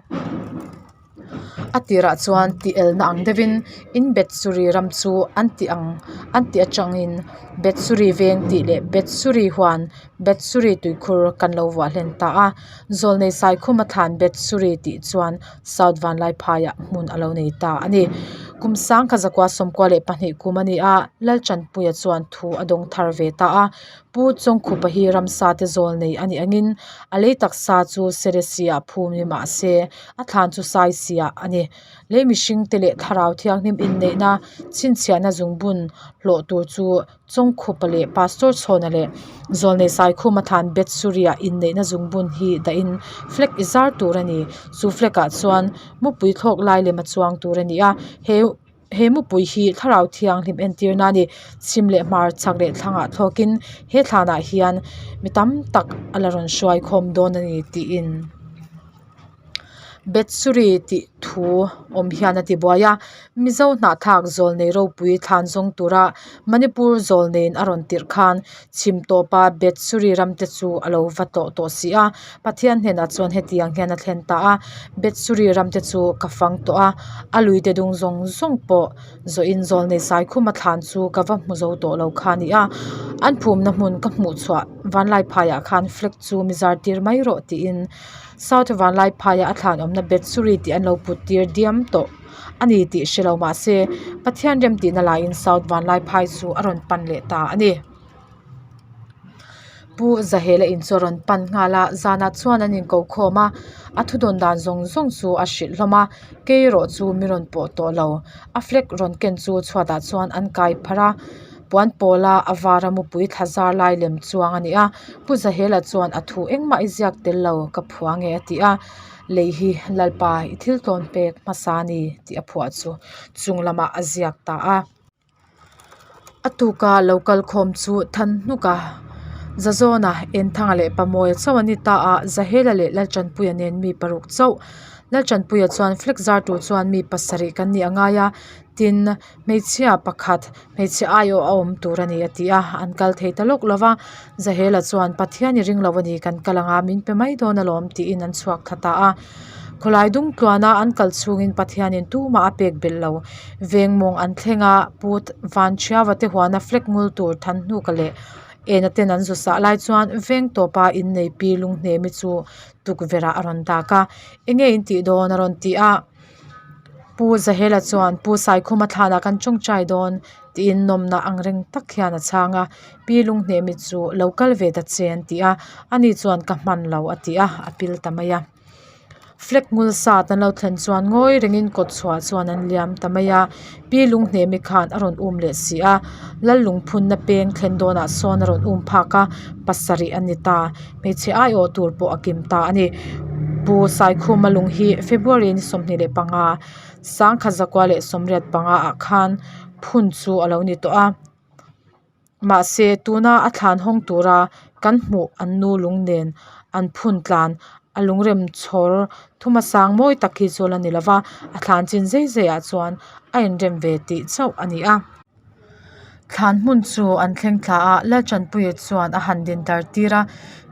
a tirah chuan tih elna ang deuhin in Bethsuri ram chu an tih ang an tih atangin Bethsuri veng tih leh Bethsuri huan Bethsuri tuikhur kan lo vuah hlen ta a Zawlnei Saikhuma thlan Bethsuri tih chuan South Vanlaiphaiah hmun a lo nei ta a ni. Kum sangkhat zakua 92 kum a ni a, Lalchanpuia chuan thu a dawng thar ve ta a. Pu Chawngkhupa hi ramsa te zawlnei a nih angin a lei taksa chu Seresi-ah phum ni mah se a thlan chu Saisia a ni. Lei mihring te leh thlarau thianghlim inneihna chhinchhiahna zungbun hlawh tur chu Chawngkhupa leh Pastor Chhawna leh Zawlnei Saikhuma thlan Bethsuria inneihna zungbun hi dahin flag i zar tur a ni. Chu flag ah chuan mupui thlawk lai lem a chuang tur a ni a, he he mupui hi thlarau thianghlim entirna a ni. Chhim leh hmar chhak leh thlangah thlawkin he thlanah hian mi tam tak a la rawn hruai khawm dawn a ni tiin. Bethsuri tih thu awm hian a ti buai a, Mizo hnahthlak zawlnei ropui thlan zawng tura Manipur zawlneiin a rawn tirh khan chhim tawpa Bethsuri ram te chu a lo va tlawh tawh si a, Pathian hnenah chuan hetiang hian a thlen ta a, Bethsuri ram te chu ka fang tawh a, a lui te dung zawng zawng pawh zawhin zawlnei Saikhuma thlan chu ka va hmu zo tawh lo kha a ni a, an phumna hmun ka hmuh chhuah Vanlaiphaiah khan flag chu mi zar tir mai rawh tiin. South Vanlaiphaiah a thlan awmna Bethsuri tih an lo put tir diam tawh a ni tih hre lo mahse Pathian remtihna laiin South Vanlaiphai chu a rawn pan leh ta a ni. Pu Zahela in chu a rawn pan nghal a, zanah chuan an inko khawm a, a thudawn dan zawng zawng chu a hrilh hlawm a, kei erawh chu mi rawn pawh tawh lo. A flag rawn ken chu chhuatah chuan an kai pharh a. Puan pawla a vara mupui thla zar lai lem chuang a ni a, Pu Zahela chuan a thu engmah i ziak tel lo ka phuah nge a ti a, lei hi Lalpa i thil tlawn pek hmasa a ni tih a phuah chu chung lamah a ziak ta a. A tuka lo kal khawm chu Thanhnuka, Zazawna, Enthanga leh Pamawia chauh an ni ta a, Zahela leh Laltanpuia nen mi paruk chauh. Laltanpuia chuan flag zar tur chuan mi pasarih kan nih a ngai a, tin, Hmeichhia pakhat, hmeichhe aiawh a awm tur a ni a ti a, an kal thei ta lawk lo va. Zahela chuan, Pathian i ring lo a ni, kan kal ang a, min pe mai dawn alawm tiin an chhuak thla ta a. Khawlai dung tluana an kal chhungin Pathianin tumah a pek belh lo. Veng mawng an thleng a, Pu Vanchhiava te huana flag ngul tur Thanhnuka leh Ena ten an zu sah lai chuan veng tawpa innei pi Lunghnemi chu tukverh ah a rawn dak a, Enge in tih dawn a rawn ti a. Pu Zahela chuan Pu Saikhuma thlanah kan tawngtai dawn tiin nawmna ang reng tak hian a chhang a, Pi Lunghnemi chu lo kal ve ta che an ti a, ani chuan ka hman lo a ti a, a pil ta mai a. Flag ngul sat an lo thlen chuan ngawi rengin kawt chhuah chuan an liam ta mai a, Pi Lunghnemi khan a rawn um leh si a, Lal lungphunna peng thlen dawnah sawn a rawn um phak a, pasarih a ni ta. Hmeichhe aiawh tur pawh a kim ta a ni. Pu Saikhuma lung hi February ni 25, 1985 ah khan phun chu a lo ni tawh a. Mahse, tuna a thlan hawng tura kan hmuh an nu lung nen an phun tlan a lungrem chhawr thuma sang mawi tak hi chu a la ni lova, a thlan chin zai zai ah chuan a inrem ve tih chauh a ni a. Thlan hmun chu an thleng thla a, Laltanpuia chuan a han din tar tir a,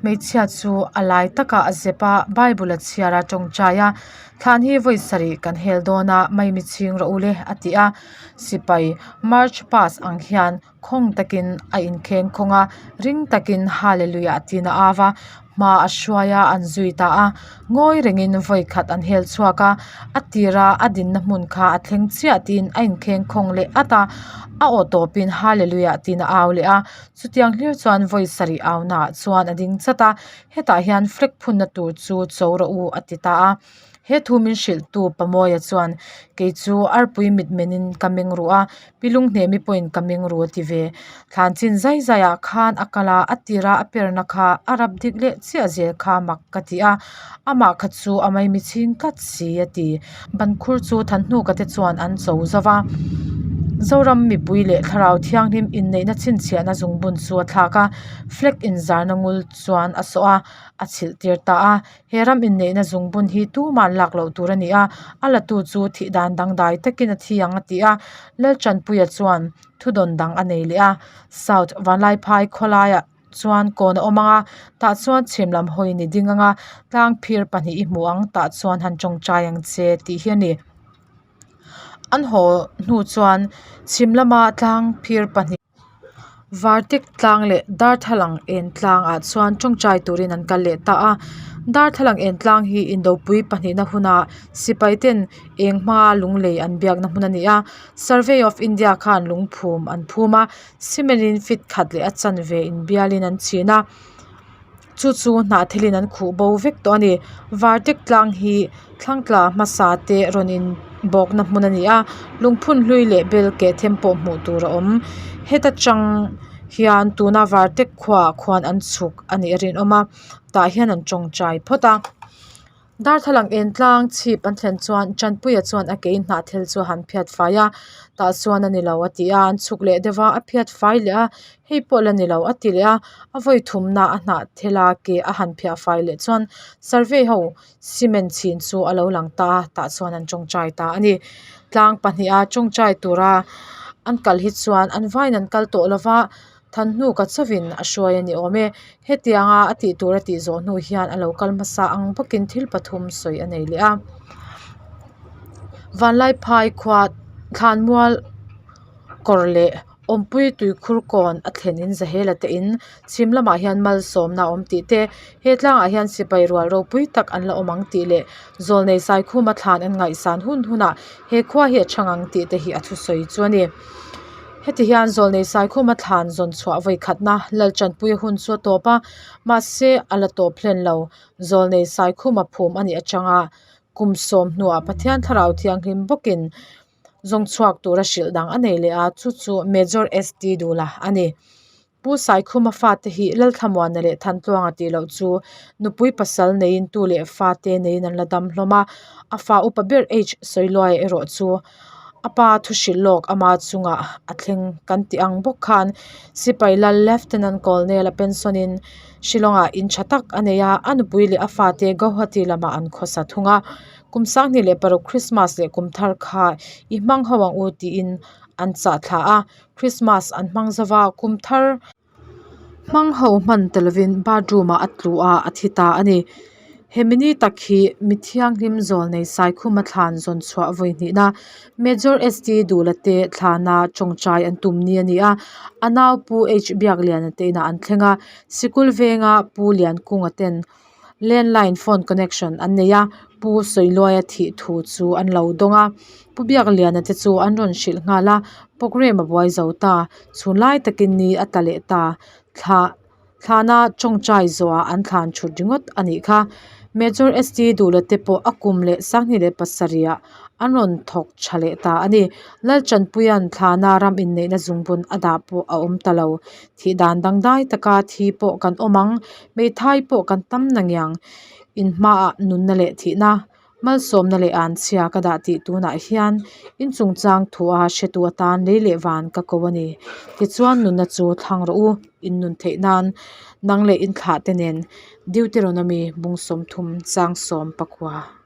hmeichhia chu a lai takah a zep a, Bible a chhiar a tawngtai a, Thlan hi vawi sarih kan hel dawn a, maimi chhing rawh u le a ti a, sipai march pass ang hian khawng takin a inkheng khawng a, ring takin Hallelujah tiin a au a, hma a hruai a, an zui ta a, ngawi rengin vawi khat an hel chhuak a, a tira a dinna hmun kha a thleng chiah tiin a inkheng khawng leh at a, a aw tawpin Hallelujah tiin a au leh a, chutiang hlir chuan vawi sarih aunaah chuan a ding chat a, hetah hian flag phunna tur chu cho rawh u a ti ta a. He thu min hrilhtu Pamawia chuan, Kei chu arpui mitmenin ka meng ru a, Pi Lunghnemi pawhin ka meng ru a ti ve. Thlan chin zai zaiah khan a kal a, a tira a perna kha a rap dik leh chiah zel kha mak ka ti a, amah kha chu a maimi chhing tlat si a ti. Bankhur chu Thanhnuka te chuan an cho zo va, Zoram mipui leh Thlarau Thianghlim inneihna chhinchhiahna zungbun chu a thlak a, flag inzarna ngul chuan a sawh a, a chhilh tir ta a. He ram inneihna zungbun hi tuman lak loh tur a ni a, a latu chu thih dan dangdai takin a thi ang a ti a, Laltanpuia chuan thudawn dang a nei leh a. South Vanlaiphai khawlaiah chuan kawn a awm ang a, tah chuan chhim lam hawiin i ding ang a, tlang phir pahnih i hmu ang tah chuan han tawngtai ang che tih hi a ni. An haw hnu chuan chhim lama tlang phir pahnih. Vartik tlang leh darthlalang en tlang ah chuan tawngtai turin an kal leh ta a darthlalang en tlang hi indopui pahnihna huna sipai ten eng hmanga lunglei an biakna hmun a ni a survey of India khan lungphum an phum a cement in feet khat leh a chanve inbialin an chhin a. Chu chu hnah thilin an khuh bo vek tawh a ni. Vartek tlang hi thlangtla hmasa te rawn in bawkna hmun a ni a lungphun hlui leh bel keh them pawh hmuh tur a awm. Heta tang hian tuna vartek khuaah khuan an chhuk a nih a rinawm a tah hian an tawngtai phawt a. Darthlalang en tlang chhip an thlen chuan Tanpuia chuan a ke in hnah thil chu a han phiat fai a tah chuan a ni lo a ti a an chhuk leh deuh a a phiat fai leh a hei pawh la ni lo a ti leh a a vawi thumna a hnah thil a ke a han phiah fai leh chuan survey ho cement chhin chu a lo lang ta a tah chuan an tawngtai ta a ni tlang pahnih a tawngtai tura an kal hi chuan an vaiin an kal tawh lova. Thanhnuka chauhin a hruai a ni awm e. Hetianga a tih tur a tih zawh hnu hian a lo kal hmasa ang bawkin thil pathum sawi a nei leh a. Vanlaiphai khua thlanmual kawr leh awmpui tuikhur kawn a thlen in Zahela te in chhim lamah hian malsawmna a awm tih te, he tlangah hian sipai rual ropui tak an la awm ang tih leh zawlnei Saikhuma thlan an ngaihsan hun hunah he khua hi a chhang ang tih te hi a thusawi chu a ni. Heti hian zawlnei Saikhuma thlan zawn chhuah vawi khatna Laltanpuia hun chu a tawp a, mahse a la tawp hlen lo. Zawlnei Saikhuma phum a nih atanga kum sawm hnuah Pathian Thlarau Thianghlim bawkin zawng chhuak tura hrilh dang a nei leh a, chu chu Major ST Dula a ni. Pu Saikhuma fate hi Lalthlamuana leh Thantluanga tih loh chu nupui pasal neiin tu leh fate neiin an la dam hlawm a, a fa upa ber H Sawiluaia erawh chu a pa thu hrilh lawk ama chungah a thleng kan tih ang bawk khan Sipai Lal Lieutenant Colonel a pension in Shillong-ah in tha tak a nei a, a nupui leh a fate Guwahati lamah an khawsa thung a, kum 2006 Christmas leh kum thar kha i hmang ho ang u tiin an chah thla a. Christmas an hmang zo va kum thar hmang ho hman ta lovin bathroom ah a tlu a a thi ta a ni. Hemi ni tak hi mi thianghlim zawl nei Saikhuma thlan zawn chhuah vawi hnihna Major ST Dula te thlana tawngtai an tum ni a ni a, a nau Pu H Biakliana te inah an thleng a, sikul venga Pu Liankunga ten Landline phone connection an nei a, Pu Sawiluaia thih thu chu an lo dawng a, Pu Biakliana te chu an rawn hrilh nghal a, programme a buai zo ta, chhun lai takin ni a tla leh ta, thla thlana tawngtai zawhah an thlan thut ringawt a nih kha. Major ST Duhla te pawh a kum leh 2007 ah an rawn thawk tha leh ta a ni. Laltanpuia'n thlana ram inneihna zungbun a dah pawh a awm ta lo. Thih dan dangdai taka thi pawh kan awm ang, hmeithai pawh kan tam na ngiang. In hmaah nunna leh thihna, malsawmna leh anchhia ka dah tih tunah hian in chungchang thua hretu atan lei leh van ka ko a ni. Tichuan nunna chu thlang rawh u, in nun theih nan nang leh in thlah te nen Deuteronomy bung 30 chang 14.